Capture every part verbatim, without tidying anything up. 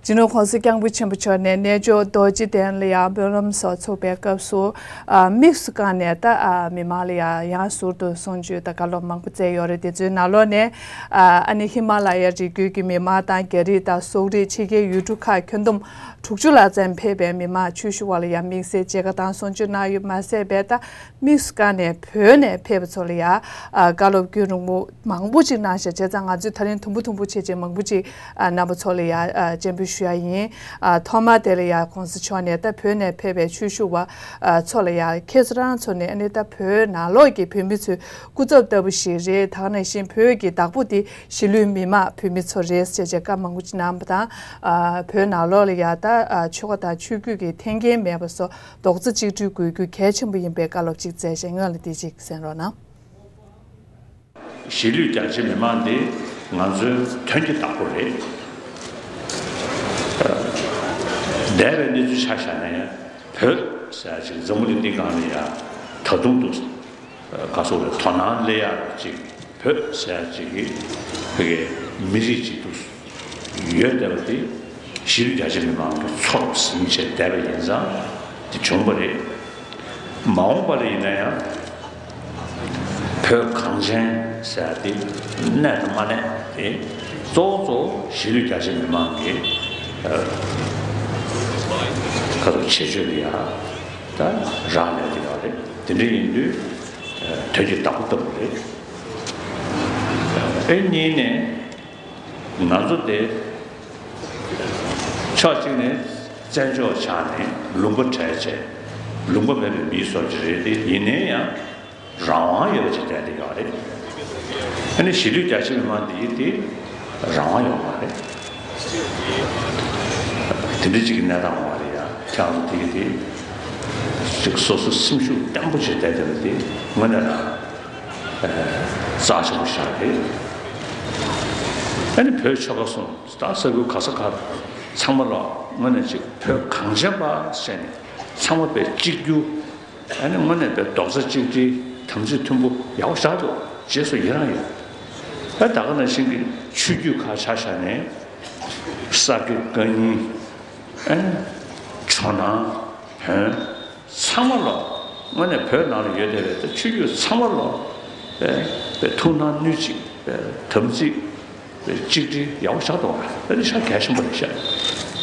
སྤྱི་ནོར་༸གོང་ས་༸སྐྱབས་མགོན་ཆེན་པོ་མཆོག་ནས་རྣལ་འབྱོར་རྡོ་རྗེ་གདན་ལ་ཡང་སྨོན་ལམ་སོགས་ཚོགས་པའི་སྐབས་སུ། ཨ། དམིགས་སུ་བཀར་ནས་ད། ཨ། མི་མང་ལ་ཡང་ཡང་ཟུར་དུ་གསུང་ཆོས་དང་བཀའ་སློབ་མང་པོ་སྩལ་ཡོད་རེད། དེ་ཚོའི་ནང་ལོགས་ནས། ཨ། ཨ་ནི་ཧི་མ་ལ་ཡའི་རི་རྒྱུད་ཀྱི་མི་མང་དང་། རྒྱ་རིགས་དང་། སོག་རིགས། ཕྱི་རྒྱལ་ཡུལ་གྲུ་ཁག་ཁྱོན་བསྡོམས་དྲུག་ཅུ་ལྷག་ཙམ་ཕེབས་པའི་མི་མང་ཆོས་ཞུ་བ་ལ་ཡང་དམིགས་བསལ་མཇལ་ཁ་དང་གསུང་ཆོས་གནང་ཡོད་མ་ཟད་པའི་ད། དམིགས་སུ་བཀར་ནས་བོད་ནས་ཕེབས་པ་ཚོ་ལ་ཡང་། ཨ། བཀའ་སློབ་རྒྱུན་རིང་པོ་མང་པོ་ཅིག་གནང་ཤག་བྱས་ཙང་ང་ཚོས་ད་རིང་དུམ་བུ་དུམ་བུ་བྱས་བྱས་མང་པོ་ཅིག་ཨ། རྣམ་པ་ཚོ་ལ་ཡང་། ཨ། སྤྱན་འབུལ་ཞུ་ཡ་ཡིན། ཨ། ཐོག་མར་དེ་ལ་ཡང་གོང་ས་མཆོག་ནས་ད་བོད་ནས་ཕེབས་པའི་ཆོས་ཞུ་བ། ཨ། ཚོ་ལ་ཡང་ཁྱེད་ཚོ་རང་ཚོ་ནས་ཨ་ནི་ད་བོད་ནང་ལོགས་ཀྱི་བོད་མི་ཚོའི་སྐུ་ཚབ་ལྟ་བུ་ཞིག་རེད། ད་ག་ནང་བཞིན་བོད་ཀྱི་བདག་པོ་དེ་གཞིས་ལུས་མི་མང་བོད་མི་ཚོ་རེད་ཟེར་བྱས་བཀའ་མང་པོ་ཅིག་གནང་བ་དང་། ཨ། བོད་ནང་ལོགས་ལ་ཡང་ད། ཨ། ཆོལ་ཁ་དང་ཆོས་བརྒྱུད་ཀྱི་འཐེན་འཁྱེར་མེད་པ་བཟོ། རྡོག་རྩ་གཅིག་སྒྲིལ་དགོས་རྒྱུ་གལ་ཆེན་པོ་ཡིན་པའི་བཀའ་སློབ་ཅིག་སྩལ་བཞིན་སྔོན་ལ་དེ་ཅིག་གསན་རོགས་གནང་། གཞིས་ལུས་རྒྱ་ཆེ་མི་མང་འདི་ང་ཚོའི་དོན་གྱི་བདག་པོ་རེད། འདས་པའི་གནས་ཚུལ་ཆ་བཞག་ན་ཡང་བོད་ཟེར་ཡ་ཅིག་འཛམ་བུ་གླིང་འདི་སྒང་ལ་ཡང་ད་དུང་དུ་ག་སོགས་རེད། དོ་སྣང་སླེབས་ཡ་ཅིག་བོད་ཟེར་ཡ་ཅིག་གི་བོད་ཀྱི་མི་རིགས་ཅིག་ཏུ་ཡོད་བསྡད་པ་དེ་གཞིས་ལུས་རྒྱ་ཆེ་མི་མང་གི་ཚོར་ཟིན་བྱས་བསྡད་པ་ཡིན་ཙང་དེ་བྱུང་བ་རེད། མ་འོངས་པ་ལ་ཡིན་ན་ཡང་བོད་གངས་ཅན་ཟེར་ཡ་དེ་གནས་དང་མ་གནས་དེ་གཙོ་བོ་གཙོ་བོ་གཞིས་ལུས་རྒྱ་ཆེ་མི་མང་གི་ཁ་ཐུག་བྱེད་སྤྱོད་ལ་ཡ་ད་རག་ལས་ཀྱི་ཡོད་རེད། དེ་འདྲ་ཡིན་དུས་དོན་གྱི་བདག་པོ་ལྟ་བུ་རེད། ཨེ་གཉིས་ནས། ང་ཚོ་དེ་ཕྱོགས་གཅིག་ནས་བཙན་བྱོལ་ཆགས་ནས་ལུང་པ་བྲལ་བྱས་ལུང་པ་མེད་པའི་མིའི་བཟོ་ཅིག་རེད་དེ། ཡིན་ནའི་ཡང་རང་དབང་ཡོད་པ་ཅིག་བསྡད་དེ་ཡོད་རེད། ཨ་ནི་གཞིས་ལུས་རྒྱ་ཆེ་མི་མང་འདི་དེ་རང་དབང་ཡོད་མ་རེད། དེ་འདྲ་ཅིག་གི་གནས་སྟངས་མ་རེད་ཡ། ཁྱེད་རང་ཚོ་དེ་གི་དེ་ཅིག་སོ་སོ་སེམས་ཤུགས་བརྟན་པོ་ཅིག་བསྡད་བསྡད་པ་དེ་དངོས་གནས་རང་རྩ་ཆེན་པོ་ཞིག་རེད། ཨ་ནི་བོད་ཆོལ་ཁ་གསུམ། ད་ས་ཁུལ་ག་ས་ག་ཚང་མ་ལ་དངོས་གནས་ཅིག་བོད་གངས་ཅན་པ་ཟེར་ནས་ཚང་མ་དཔེ་གཅིག་གྱུར། ཨ་ནི་དངོས་གནས་དཔེ་རྡོག་རྩ་གཅིག་སྒྲིལ། དམ་ཚིག་མཐུན་པོ་ཡག་པོ་ཞེ་དྲག་འདུག་རྗེས་སུ་ཡི་རང་ཡོད། ཨ་ད་ག་ནང་བཞིན་གྱི་ཆོས་བརྒྱུད་ཁག་ཆ་བཞག་ནས་ས་སྐྱ་བཀའ་རྙིང་། ཨ་ནི་ཇོ་ནང་བོན། ཚང་མ་ལ་དངོས་གནས་བོད་ནང་ལ་ཡོད་བསྡད་པའི་ད་ཆོས་བརྒྱུད་ཚང་མ་ལ་དཔེ་དཔེ་ཐུགས་སྣང་སྣོན་ཅིག་དཔེ་དམ་ཚིག་དཔེ་གཅིག་སྒྲིལ་ཡག་པོ་ཞེ་དྲག་འདུག་ཨ་ནི་ཞེ་དྲག་གལ་ཆེན་པོ་རེད་ཤག་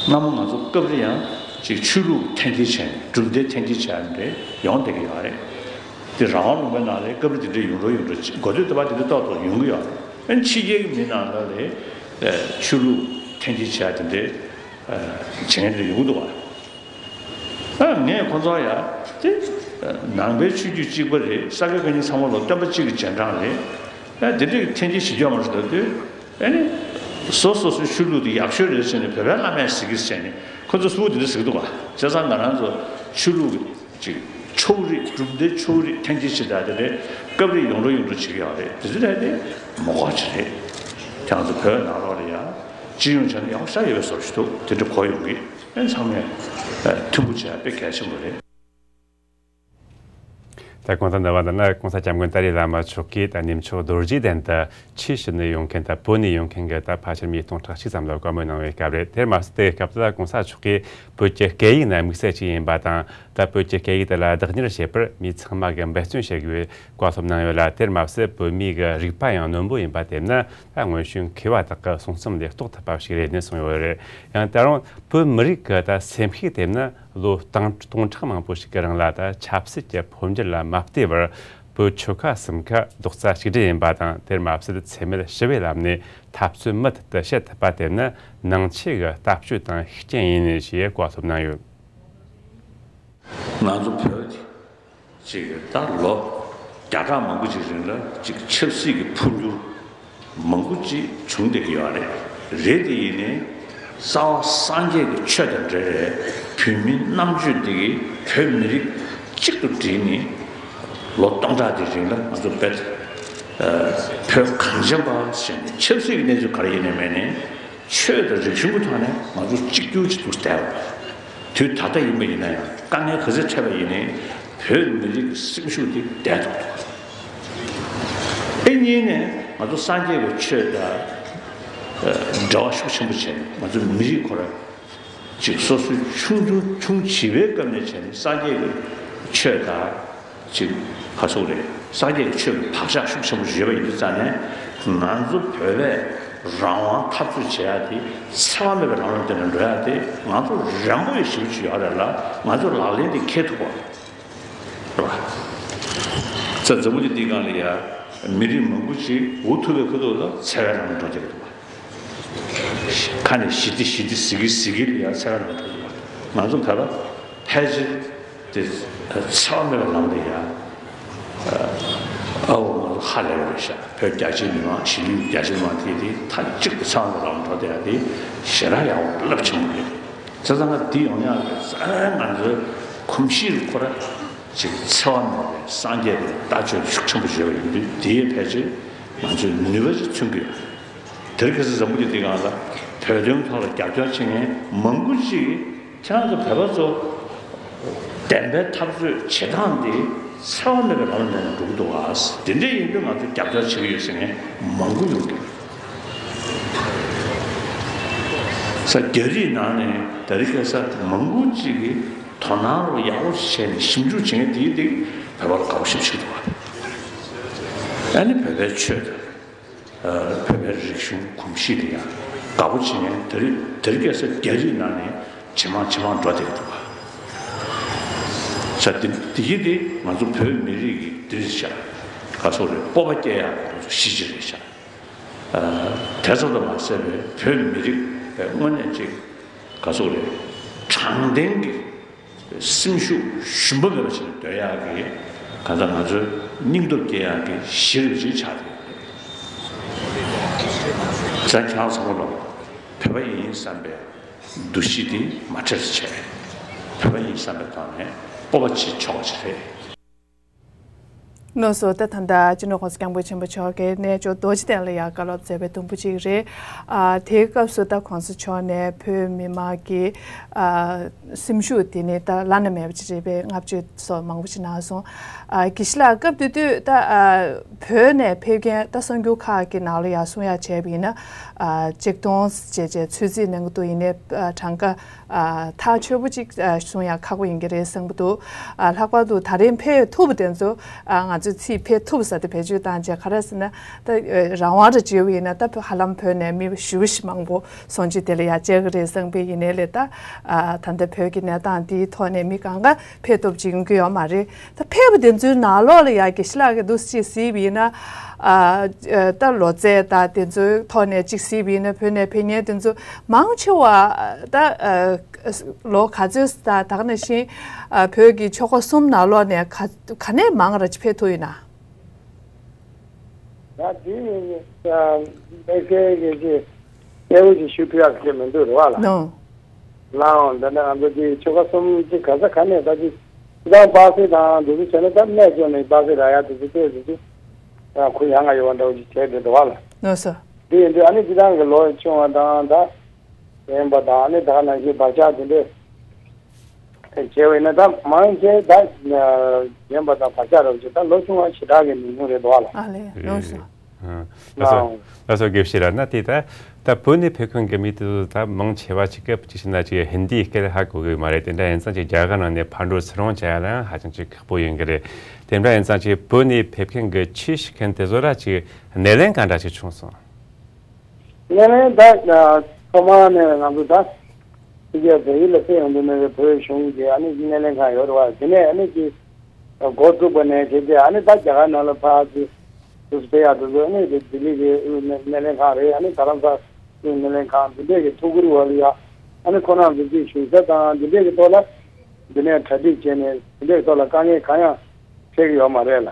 སྔ་མོ་ང་ཚོ་སྐབས་རེ་ཡང་ཅིག་ཆོས་ལུགས་འཐེན་འཁྱེར་བྱས་ནས་གྲུབ་མཐའ་འཐེན་འཁྱེར་བྱས་ནས་རེད་ཡོང་བསྡད་ཀྱི་ཡོད་རེད། དེ་རང་དབང་ལུང་པའི་ནང་ལ་སྐབས་རེ་དེ་འདྲ་ཡོང་འགྲོ་ཡོང་འགྲོ་གོ་ཐོས་དེ་བ་དེ་འདྲ་ཏོག་ཏོག་ཡོང་གི་ཡོད་རེད། ཨ་ནི་ཕྱི་རྒྱལ་གྱི་མི་ནང་ལ་ལས་ཆོས་ལུགས་འཐེན་འཁྱེར་བྱས་དེ་འདྲ་བྱེད་མཁན་དེ་འདྲ་ཡོང་གི་འདུག་བ། ཨ་ངས་ཁོ་ཚོ་ཡ་དེ་ནང་པའི་ཆོས་བརྒྱུད་གཅིག་པ་རེད། ས་སྐྱ་བཀའ་རྙིང་ཚང་མ་ལ་སྟོན་པ་གཅིག་གི་རྗེས་འབྲང་རེད། ཨ་དེ་འདྲའི་འཐེན་འཁྱེར་བྱེད་རྒྱུ་མ་རེད་ཟེར་དུས། ཨ་ནི་སོ་སོ་སོའི་ཆོས་ལུགས་དེ་ཡག་ཤོས་རེད་ཟེར་ནས་བོད་པའི་བླ་མས་ཟེར་གི་ཟེར་ནས་ཁོ་ཚོ་གཟུགས་དེ་འདྲ་ཟེར་གི་འདུག་བ། བྱས་ཙང་ང་རང་ཚོ་ཆོས་ལུགས་ཀྱི་ཅིག་ཕྱོགས་རིས་གྲུབ་མཐའི་ཕྱོགས་རིས་འཐེན་འཁྱེར་བྱེད་སྟངས་དེ་འདྲའི་སྐབས་རེ་ཡོང་འགྲོ་ཡོང་འགྲོ་བྱེད་ཀྱི་ཡོད་རེད། དེ་ཚོ་རེད་དེ་མ་གོ་ཅི་རེད། ཁྱེད་རང་ཚོ་བོད་ནང་ལོགས་ལ་ཡང་སྤྱི་ཡོངས་བྱས་ན་ཡག་པོ་ཞེ་དྲག་ཡོད་པའི་བཟོ་ཞིག་འདུག་དེ་འདྲ་གོ་ཡོང་གི། ཨ་ཚང་མས་མཐུན་པོ་བྱས་དཔེ་གལ་ཆེན་པོ་རེད། ད་གོང་དུ་འདི་བ་འདི་ན་གོང་ས་སྐྱབས་མགོན་ཏཱ་ལའི་བླ་མ་མཆོག་གིས་ད་གནས་མཆོག་རྡོ་རྗེ་གདན་དུ་ཆོས་ཞུ་ནི་ཡོང་མཁན་དང་བོད་ནས་ཡོང་མཁན་གྱི་ད་ཕལ་ཆེར་མི་སྟོང་ཕྲག་གཅིག་ཙམ་ལ་བཀའ་མོལ་གནང་བའི་སྐབས་རེད། དེར་མ་ཟད་དེ་སྐབས་དེ་ལ་གོང་ས་མཆོག་གིས་བོད་ཀྱི་སྐད་ཡིག་ནི་དམིགས་བསལ་ཅིག་ཡིན་པ་དང་། ད་བོད་ཀྱི་སྐད་ཡིག་དེ་ལ་བདག་གཉེར་བྱེད་པར་མི་ཚང་མ་གིས་འབད་བརྩོན་བྱེད་དགོས་པའི་བཀའ་སློབ་གནང་ཡོད་ལ། དེར་མ་ཟད་བོད་མིའི་གི་རིག་པ་ཡང་རྣོན་པོ་ཡིན་པ་དེ་ནི་ད་སྔོན་བྱོན་མཁས་པ་དག་གི་གསུང་རྩོམ་ལས་རྟོགས་ཐུབ་པ་ཞིག་རེད་ནས་གསུངས་ཡོད་རེད། ཡང་ད་རུང་བོད་མི་རིགས་ཀྱི་ད་སེམས་ཤུགས་དེ་ནི་ལོ་སྟོང་སྟོང་ཕྲག་མང་པོ་ཞིག་གི་རིང་ལ་ད་ཆབ་སྲིད་ཀྱི་འཕོ་འགྱུར་ལ་མ་བལྟས་པར་བོད་ཆོལ་ཁ་གསུམ་ཀ་རྡོག་རྩ་གཅིག་སྒྲིལ་ཡིན་པ་དང་། དེར་མ་ཟད་འཚེ་མེད་ཞི་བའི་ལམ་ནས་འཐབ་རྩོད་མུ་མཐུད་དུ་བྱེད་ཐུབ་པ་དེ་ནི་ནང་ཆོས་ཀྱི་ལྟ་སྤྱོད་དང་ཤུགས་རྐྱེན་ཡིན་ཞེས་བཀའ་སློབ་གནང་ཡོད། ང་ཚོ་བོད་ཅིག་ད་ལོ་བརྒྱ་ཕྲག་མང་པོ་ཅིག་རིང་ལ་ཅིག་ཆབ་སྲིད་ཀྱི་འཕོ་འགྱུར་མང་པོ་ཅིག་བྱུང་བསྡད་ཀྱི་ཡོད་རེད། རེད་དེ་ཡིན་ནའི་རྩ་བ་སངས་རྒྱས་ཀྱི་ཆོས་དང་འབྲེལ་བའི་བོད་མིའི་རྣམ་དཔྱོད་འདི་གིས་བོད་མི་རིགས་གཅིག་ཏུ་བསྒྲིལ་ནས་ལོ་སྟོང་ཕྲག་དེ་རིང་ལ་ང་ཚོ་བོད་བོད་གངས་ཅན་པ་ཟེར་ནས་ཆབ་སྲིད་ཀྱི་གནས་ཚུལ་ག་རེ་ཡིན་ནའི་མེད་ནའི། ཆོས་དང་རིག་གཞུང་གི་ཐོག་ནས་ང་ཚོ་གཅིག་གྱུར་གྱི་འདུག་བསྡད་པ། དུས་ད་ལྟ་ཡིན་པ་ཡིན་ན་ཡང་དཀའ་ངལ་ག་ཚོད་འཕྲད་པ་ཡིན་ནའི་བོད་མི་རིགས་ཀྱི་སེམས་ཤུགས་དེ་བསྡད་ཐུབ་འདུག་ཨེ་གཉིས་ནས་ང་ཚོ་སངས་རྒྱས་ཀྱི་ཆོས་དང་འབྲེལ་བ་ཤུགས་ཆེན་པོ་བྱས་ནས་ང་ཚོ་མི་རིགས་ཁོ་ར་ ཅིག་སོ་སོའི་ཆུང་ཆུང་ཆུང་བྱིས་པའི་སྐབས་ནས་བྱས་ནས་སངས་རྒྱས་ཀྱི་ཆོས་དང་། ཅིག་ག་ཚོད་རེད། སངས་རྒྱས་ཀྱི་ཆོས་ཀྱི་བག་ཆགས་ཤུགས་ཆེན་པོ་ཡོད་པ་ཡིན་དུས་ཙང་ནས། ང་ཚོ་བོད་པས་རང་དབང་འཐབ་རྩོད་བྱེད་ཡ་དེ། འཚེ་བ་མེད་པའི་ལམ་ལ་བརྟེན་ནས་འགྲོ་ཡ་དེ། ང་ཚོ་རན་པོ་ཡོད་ཞེ་པོ་ཅིག་ཡོད་རེད་ལ། ང་ཚོས་ལག་ལེན་དེ་འཁེལ་ཐུབ་པ་རེད་པ། ས་འཛམ་བུ་གླིང་འདིའི་སྒང་ལ་ཡ་མི་རིགས་མང་པོ་ཅིག་འུ་ཐུག་པའི་ཁ་ཐུག་ལ་འཚེ་བའི་ལམ་ལ་འགྲོ་བསྡད་ཀྱི་འདུག་པ། ཁ་ནས་ཞི་བདེ་ཞི་བདེ་ཟེར་གི་ཟེར་གི་ལ་ཡ་འཚེ་བའི་ལམ་ལ་འགྲོ་གི་འདུག་པ། ང་ཚོ་བོད་པ་ཕལ་ཆེར་དེ་འཚེ་བ་མེད་པའི་ལམ་ལ་ཡ། ཨ་འོ་ང་ཚོ་ཧ་ལས་པ་རེད་ཤག་བོད་རྒྱ་ཆེའི་མི་མང་། གཞིས་ལུས་རྒྱ་ཆེའི་མི་མང་དེ་དེ་མཐའ་གཅིག་ཏུ་འཚེ་བ་མེད་པའི་ལམ་ལ་འགྲོ་བསྡད་ཡ་དེ་ཞེ་དྲག་ཡག་པོ་རླབས་ཆེན་པོ་རེད། བྱས་ཙང་ང་འདི་ཡོང་ཡག་གི་རྩ་བའི་ང་ཚོའི་གོམས་གཤིས་ཁོ་ར་ཅིག་འཚེ་བ་མེད་པའི་སངས་རྒྱས་པའི་ལྟ་སྤྱོད་ཤུགས་ཆེན་པོ་བྱས་པ་ཡིན་དུས། དེའི་ཕལ་ཆེར་ང་ཚོས་ནུས་པ་ཅིག་མཚོན་གྱི་ཡོད་རེད། དེ་རིང་ཁ་སང་འཛམ་བུ་གླིང་འདིའི་སྒང་ལ་བོད་དོན་ཐོག་ལ་རྒྱབ་སྐྱོར་བྱེད་མཁན་མང་པོ་ཅིག་གིས། ཁྱེད་རང་ཚོ་བོད་པ་ཚོ་བདེན་པའི་འཐབ་རྩོད་བྱེད་སྟངས་འདི་འཚེ་བ་མེད་པའི་ལམ་ནས་འགྲོ་གི་འདུག་ག། དེ་འདྲ་ཡིན་དུས་ང་ཚོ་རྒྱབ་སྐྱོར་བྱེད་ཀྱི་ཡོད་ཟེར་མཁན་མང་པོ་ཡོང་གི་འདུག། ས་རྒྱ་རིགས་ནང་ནས་དེ་རིང་ཁ་སང་མང་པོ་ཅིག་གིས་དོ་སྣང་རོགས་ཡག་པོ་བྱས་ནས་ཞིབ་འཇུག་བྱེད་མཁན་དེའི་སྟེང་བོད་པ་ལ་དགའ་པོ་ཞེ་པོ་ཅིག་འདུག་ག། ཨ་ནི་བོད་པའི་ཆོས་དང་། ཨ། བོད་པའི་རིག་གཞུང་གོམས་གཤིས་དེ་ཡང་དགའ་པོ་བྱེད་མཁན་དེ་རིང་དེ་རིང་ཁ་སང་རྒྱ་རིགས་ནང་ནས་ཇེ་མང་ཇེ་མང་འགྲོ་བསྡད་ཀྱི་འདུག་ག། ས་དེ་དེ་ཡིན་དེ་ང་ཚོ་བོད་མི་རིགས་ཀྱི་འདི་རེད་ཤག། ག་ཚོད་རེད། སྤོབས་པ་སྐྱེ་ཡག་གི་གཞི་ཅིག་རེད་ཤག། ཨ། དེ་ཙམ་དུ་མ་ཟད་པའི་བོད་མི་རིགས་དངོས་གནས་ཅིག་ག་ཚོད་རེད། དྲང་བདེན་གྱི་སེམས་ཤུགས་ཞུམ་པ་མེད་པ་ཞིག་འདོན་ཡག་གི་གང་ལྟར་ང་ཚོའི་སྙིང་སྟོབས་སྐྱེད་ཡག་གི་གཞི་རུ་ཅིག་ཆགས་ཡོད་རེད། ད་ཁྱེད་རང་ཚང་མ་ལ་བོད་པ་ཡིན་བསམ་པའི་འདུ་ཤེས་དེ་མ་བྲལ་བྱས། བོད་པ་ཡིན་བསམ་པའི་ཐོག་ནས་སྤོབས་པ་བྱེད་ཆོག་པ་ཞིག་རེད། ལགས་སོ། ད་ད་ལྟ་སྤྱི་ནོར་༸གོང་ས་༸སྐྱབས་མགོན་ཆེན་པོ་མཆོག་གིས་རྣལ་འབྱོར་རྡོ་རྗེ་གདན་ལ་ཡང་བཀའ་སློབ་སྩལ་བའི་དུམ་བུ་གཅིག་རེད། ཨ། དེའི་སྐབས་སུ་ད་༸གོང་ས་མཆོག་ནས་བོད་མི་མང་གི། ཨ། སེམས་ཤུགས་དེ་ནི་ད་བླ་ན་མེད་པ་ཅིག་རེད་པས། བསྔགས་བརྗོད་སོགས་མང་པོ་ཞིག་གནང་སོང་། ཨ། དགེ་བཤེས་ལགས། སྐབས་དེ་དུས་ད། ཨ། བོད་ནས་ཕེབས་མཁན་ད་གསར་འགྱུར་ཁག་གི་ནང་ལ་ཡང་གསུང་ཡག་བྱས་པ་ཡིན་ན། ཨ། ཆིག་སྟོང་བྱས་བྱས་ཚོད་རྩིས་གནང་གི་འདུག། ཡིན་ནའི། ཨ། གྲངས་ཀ་ཨ། ཐག་ཆོད་པོ་ཅིག་ཨ། གསུང་ཡག་ཁག་པོ་ཡིན་གྱི་རེད་བསམ་གྱི་འདུག། ཨ། ལྷག་པར་དུ་ད་རིང་ཕེབས་ཐུབ་པ་དེ་ཚོ། ཨ། ང་ཚོས་ཚིག་ཕེབས་ཐུབ་ཟེར་དེ་བེད་སྤྱོད་བཏང་བྱས། ག་རེ་ཟེར་ན། ད། ཨ། རང་དབང་འདྲ་བྱས་པ་ཡིན་ན་ད་ཧ་ལམ་བོད་ནས་མི་ཞེ་པོ་ཞིག་མང་པོ་གསུང་ཆོས་དེ་ལ་ཡ་བཅར་གྱི་རེད་བསམ་པ་ཡིན་ནའི་ལས། ད། ཨ། ད་ལྟ་བོད་ཀྱི་གནས་སྟངས་འདིའི་ཐོག་ནས་མི་གང་ག་ཕེབས་ཐུབ་ཅིག་ཡོང་གི་ཡོད་མ་རེད། ད་ཕེབས་པ་དེ་ཚོའི་ནང་ལོགས་ལ་ཡ་དགེ་བཤེས་ལགས་ཀྱིས་འདུག་སེ་ཅིག་གཟིགས་པ་ཡིན་ན། ཨ། ཨ། ད་ལོ་ཚད་དང་དེ་ཚོའི་ཐོག་ནས་ཅིག་གཟིགས་པ་ཡིན་ན། བོད་ནས་ཕེབས་མཁན་དེ་ཚོ་མང་ཆེ་བ་ད། ཨ། ལོ་ག་ཚོད་ད་ད་ག་ནང་བཞིན། ཨ། བོད་ཀྱི་ཆོལ་ཁ་གསུམ་ནང་ལོགས་ནས་ག་ག་ནས་མང་ར་ཅིག་ཕེབས་ཐུབ་ཡོད་ན། ད་དེ་ཡིན་ད་དམིགས་བསལ་གྱི་ཅིག་གསལ་པོ་ཅིག་ཞུ་ཐུབ་ཡག་གི་མི་འདུག་རེད་བ་ལ། ནོ། ལའང་ད་ནི་ང་ཚོ་དེ་ཆོལ་ཁ་གསུམ་ཅིག་ག་ས་ག་ནས་ད་ཅིག་ཅིག་དང་པ་སེ་དང་འདི་ཚོ་བྱས་ན་ད་གནས་བཅོ་ནས་པ་སེ་ར་ཡ་དེ་ཚོ་བལྟས་ཟིན་ཅིག་ཁོ་ཡ་ང་ཡོད་པ་འདྲ་བོ་ཅིག་བྱས་བསྡད་འདུག་བ་ལ། ནོ་སོ། དེ་ཡིན་དུས་ཨ་ནི་སྤྱི་བཏང་གི་ལོ་ཆུང་བ་དང་ད་ཡིན་པ་དང་། ཨ་ནི་ད་ག་ནང་བཞིན་བག་ཆགས་དེ་འདྲས་བྱས་པ་ཡིན་ན། ད་མང་ཆེ་ད་ཡིན་པ་དང་བག་ཆགས་རབ་ཅིག་ད་ལོ་ཆུང་བ་ཞེ་དྲག་གི་མི་ཉུང་རེད་འདུག་བ་ལ། ཨ་ལེ། ནོ་སོ། ཨ། ལགས་སོ། ལགས་སོ། དགེ་བཤེས་ལགས། ན་དེ་ད་ད་བོད་ནས་ཕེབས་མཁན་གྱི་མི་དེ་ཚོ་ད་མང་ཆེ་བ་ཅིག་གི་ཅིག་བྱས་ན་ཅིག་ཧིན་དི་སྐད་ཧ་གོ་གི་མ་རེད། དེ་འདྲ་ཡིན་ཙང་ཅིག་རྒྱ་གར་ནང་ནས་ཕར་འགྲོ་ཚུར་འོང་བྱ་ཡ་ལ་ཡང་ཧ་ཅང་ཅིག་ཁག་པོ་ཡོང་གི་རེད། དེ་འདྲ་ཡིན་ཙང་ཅིག་བོད་ནས་ཕེབས་མཁན་གྱི་ཆོས་ཞུ་མཁན་དེ་ཚོ་ལ་ཅིག་སྣེ་ལེན་ག་འདྲ་ཅིག་བྱུང་སོང་། སྣེ་ལེན་ད་ཐོག་མ་ནས་ང་ཚོ་ད་ཕྱི་རྒྱལ་བལ་ཡུལ་ལ་ཕེབས་ཡོང་དུས་ནས་བོད་གཞུང་གི་ཨ་ནི་སྣེ་ལེན་ཁང་ཡོད་རེད་བ། དེ་ནས་ཨ་ནི་ཅིག་འགོ་བཙུགས་པ་ནས་བྱས་ཏེ་ཨ་ནི་ད་རྒྱ་གར་ནང་ལ་ཕར་ཅིག་དུས་སུ་ཕེབས་ཡག་དེ་ཚོ་ཨ་ནི་ལྡི་ལི་གི་དབུས་སྣེ་ལེན་ཁང་རེད། ཨ་ནི་རྡ་རམ་ས་ལ་དབུས་སྣེ་ལེན་ཁང་འདི་འདྲས་ཀྱི་ཐུགས་ཁུར་འོག་ལ་ཡ། ཨ་ནི་ཁོ་རང་ཚོ་ཅིག་ཞུ་ས་དང་འདི་འདྲས་ཀྱི་ཐོག་ལ་འདི་ནས་གྲ་སྒྲིག་བྱས་ནས་འདི་འདྲས་ཀྱི་ཐོག་ལ་དཀའ་ངལ་གང་ཡང་འཕྲད་ཀྱི་ཡོད་མ་རེད་ལ།